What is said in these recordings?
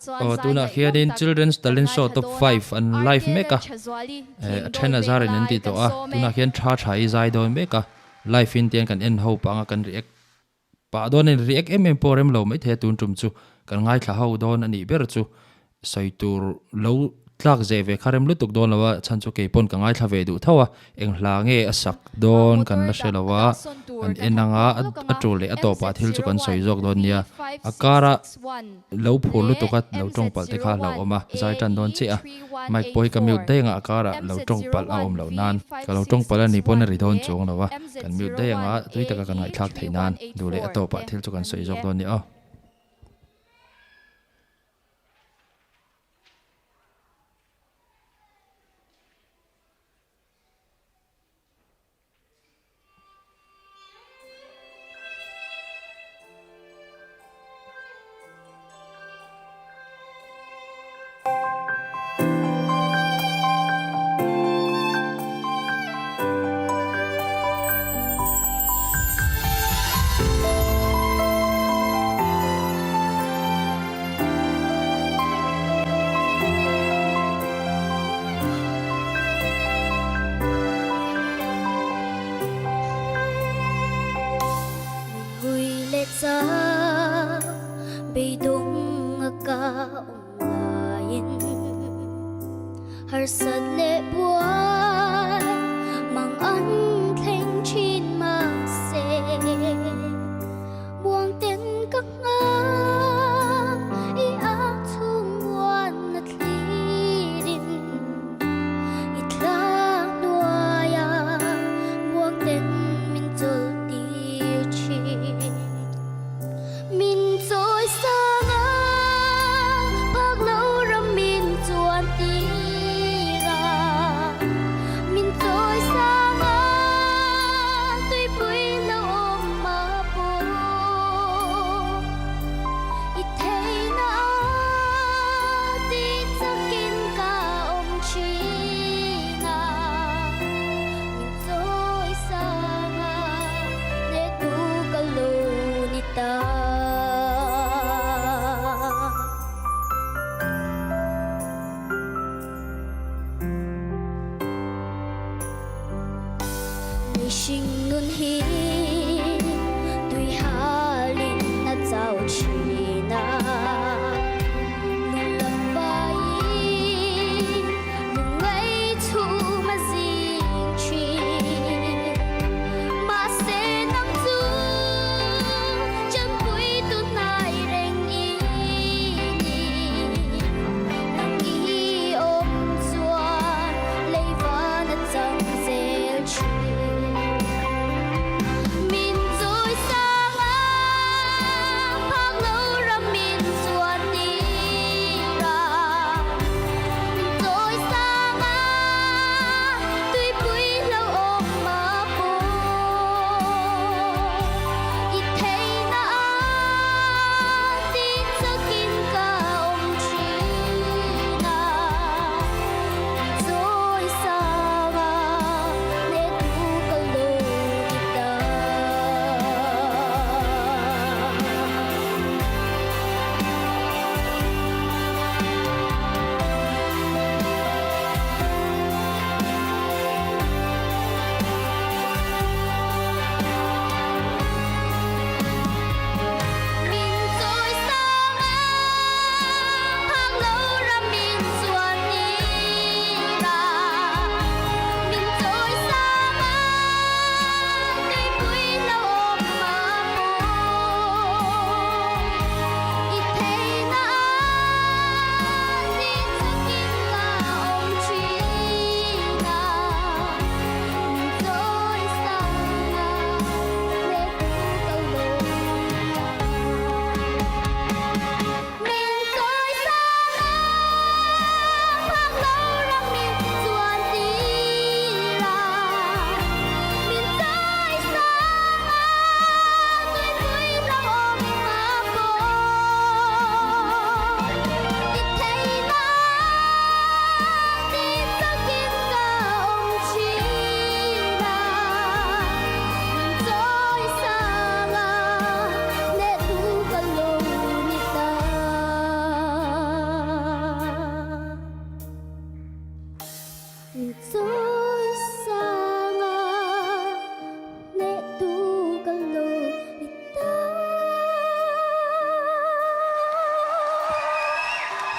Chuan Aw zai tunah ngaihnawm hianin tak Children's kan Talent Show ngaithla Top dawn a, 5 an live RK mek a, Lalthazuali eh a Thingdawl then a zarin an Venglai ti kan tawh a, sawm e. tunah hian tha tha i zai dawn mek a, live in tian kan en ho pang a kan react pah dawn a ni, react em em pawh rem lo maithei a tun tum chu kan ngaithla ho dawn a nih ber chu sawi tur lo tlak zeh ve kha rem lutuk dawn lo a, chhan chu kei pawn ka ngaithla ve duh tho a, eng hla nge a sak dawn kan la hre lo a, kan en anga a tul leh a tawpah thil chu kan sawi zawk dawn nia, a kara lo phur lutuk a lo tawng palh te kha a hlauhawm a, zai tan dawn chiah a, mic pawh hi ka mute daih anga a karah lo tawng palh a awm loh nan ka lo tawng palh a nih pawn a ri dawn chuang lo a, kan mute daih anga tui taka kan ngaihthlak theih nan duh leh a tawpah thil chu kan sawi zawk dawn nia aw.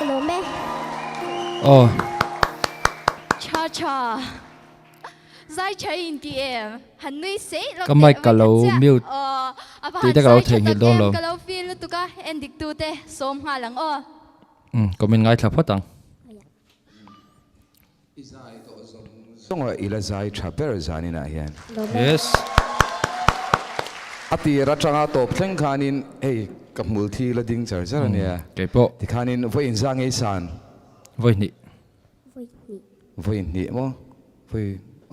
Ka lawm e. Aw. Tha tha. Zai tha in ti em? Han nui seih lawk Ka mic ka lo mute tih te ka lo theihnghilh dawn lo. Ka lo feel lutuk a, en dik tu te sawm nghal ang aw. Umm comment ngaithla phawt ang. I zai tawh zawng zawng a, i la zai tha ber zaninah hian. Yes. A tir atanga tawp thleng khanin hei ka hmul thi la ding char char ania. Keipawh. Tikhanin vawi inzah ngei san. Vawi hnih. Vawi hnih. Vawi hnih maw? Vawi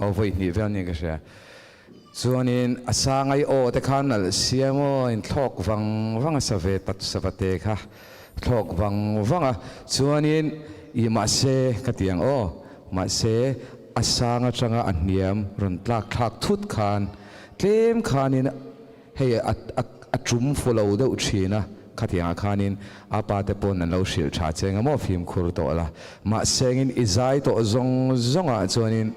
aw vawi hnih vel ania ka hria. Chuanin a sangai aw te kha nalh sia maw in thlawk vang vang a sa ve tat sava te kha thlawk vang vang a chuanin i mahse ka ti ang aw mahse a sang atanga a hniam rawn tlak thlak thut khan tlem khanin hei a a tum fu lo deuh thin a khatiangah khanin a pa te pawn an lo hrilh tha che eng emaw fimkhur tawh la mahsengin i zai tawh zawng zawngah chuanin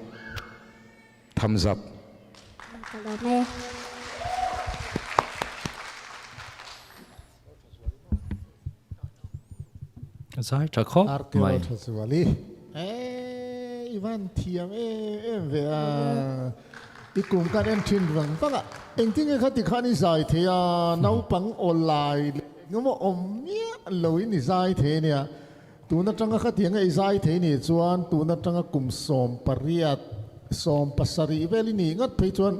Thumbs up. Ka lawm e. Zai tha khawp mai. Artelo tha zuali. Eh, i van thiam em em ve a. I kum khan en thin vang vang a. Engtin nge kha ti khan i zai thei a, naupang aw lai leh engemaw awm miah lo in i zai thei ania. Tun atanga khatianga i zai thei nih chuan tun atanga kum 18, 17 vel i nih ngat phei chuan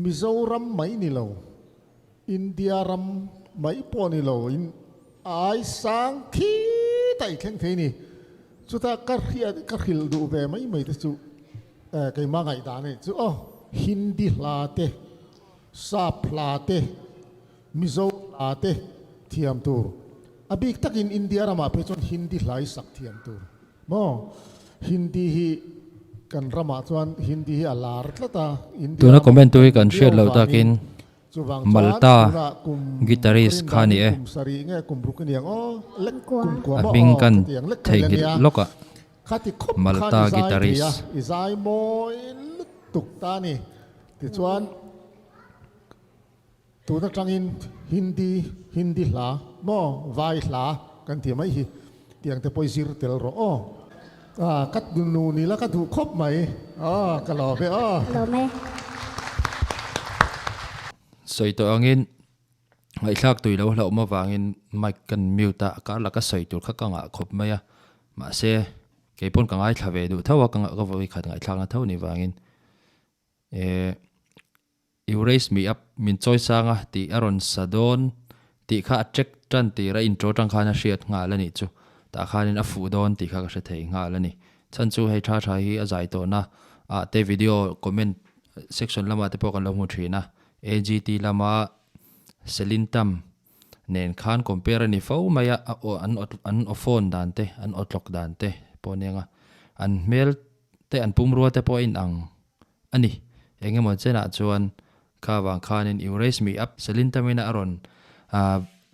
Mizoram mai ni lo, India ram mai pawh ni lo in ai sang khi ta i thleng thei ni. Chuta ka hriat ka hrilh duh ve mai mai te chu keimah ngaihdan a nih chu aw Hindi hla te, Sap hla te, Mizo hla te thiam tur. A bik takin India ramah phei chuan Hindi hla hi sak thiam tur maw? Hindi hi kan ramah chuan Hindi hi a lar tlat a, India Tuna ramah comment tu hi kan kan hriat viau loh vangin takin chuvang chuan Malta tunah kum guitarist rin kha ni danin e. kum sarih nge kum ruk aniang aw lek kum kua A maw hming aw kan khatiang lek kha ila theihnghilh nia. lawk ah Khati khawp khan Malta i zai thei a, guitarist. i zai mawi lutuk ta a ni. Tichuan. Tun atangin Hindi, Hindi hla maw vai hla kan ti mai hi tiang te pawh i zir tel rawh aw. Ah ka nu ni la ka duh khawp mai aw ka lawm e aw. Lawm e. Sawi tawh angin ngaihthlak tui lo hlauhma avangin mic kan mute a, a kar laka sawi tur kha ka ngah khawp mai a, mahse keipawn ka ngaithla ve duh tho a, ka vawi khat ngaihthlakna tho ni vangin eh You raise me up, min chawi sang a tih a rawn sa dawn tih kha a check tan tir a intro tang khan a hriat nghal a nih chu. Tah khanin a fuh dawn tih kha ka hre thei nghal a ni. Chhan chu hei tha tha hi a zai tawhna ah te video comment section lamah te pawh kan lo hmu thin a. AGT lama Selintam nen khan compare a ni fo mai a, a aw an an aw phone dan te an aw tlawk dan te pawh aniang a. An hmel te an pumrua te pawh a inang A ni, engemaw chenah chuan kha vang khanin You Raise Me Up Celine Tamina a rawn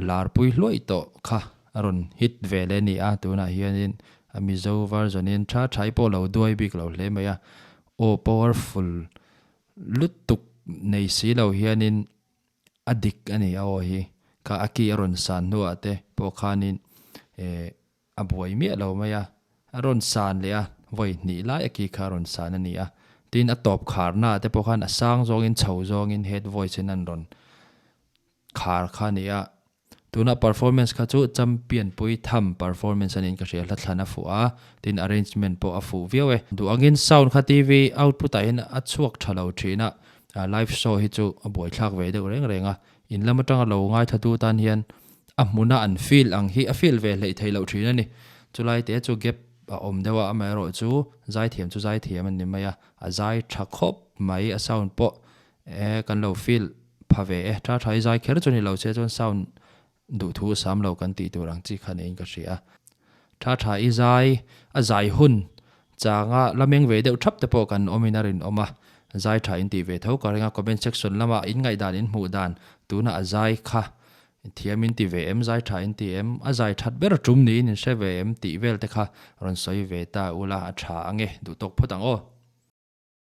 larpui hluaih tawh kha a rawn hit ve leh a ni a, tunah hianin a Mizo version in tha thai pawh lo duai bik lo hle mai a, aw powerful lutuk nei si lo hianin a dik a ni a aw hi, kha a key a rawn san hnuah te pawh khanin eh A buai miah lo mai a, a rawn san leh a, vawi hnih lai a ki kha a rawn san a ni a. Tin, a tawp kharna ah te pawh khan a sang zawngin chho zawngin head voice in an rawn khar kha a ni a. Tuna performance kha chu champion pui tham performance a niin ka hria, hla thlan a fuh a, tin arrangement pawh a fuh viau e. Duh angin sound kha TV output ah hian a chhuak tha lo thin a, live show hi chu a buaithlak ve deuh reng reng a. In lam atanga lo ngaithlatu tan hian A hmuna an feel ang hi a feel ve hleih theih loh thin a ni. Chulai te chu gap a awm deuh a, amaherawh chu zaithiam chu zaithiam an ni mai a, a zai tha khawp mai, a sound pawh e kan lo feel pha ve e. Tha tha i zai kher chu ni lo se chuan sound duhthu sam lo kan tih tur ang chi kha niin ka hria a. Tha tha i zai, a zai hun changa la meng ve deuh thap te pawh kan awmin a rinawm a, zai tha in tih ve tho ka ring a, comment section lama in ngaihdan in hmuh dan tunah a zai kha Thiam in ti ve em, zai tha in ti em, a zai that ber tum niin in hre ve em tih vel te kha rawn sawi ve ta ula a tha ange, duh tawk phawt ang aw.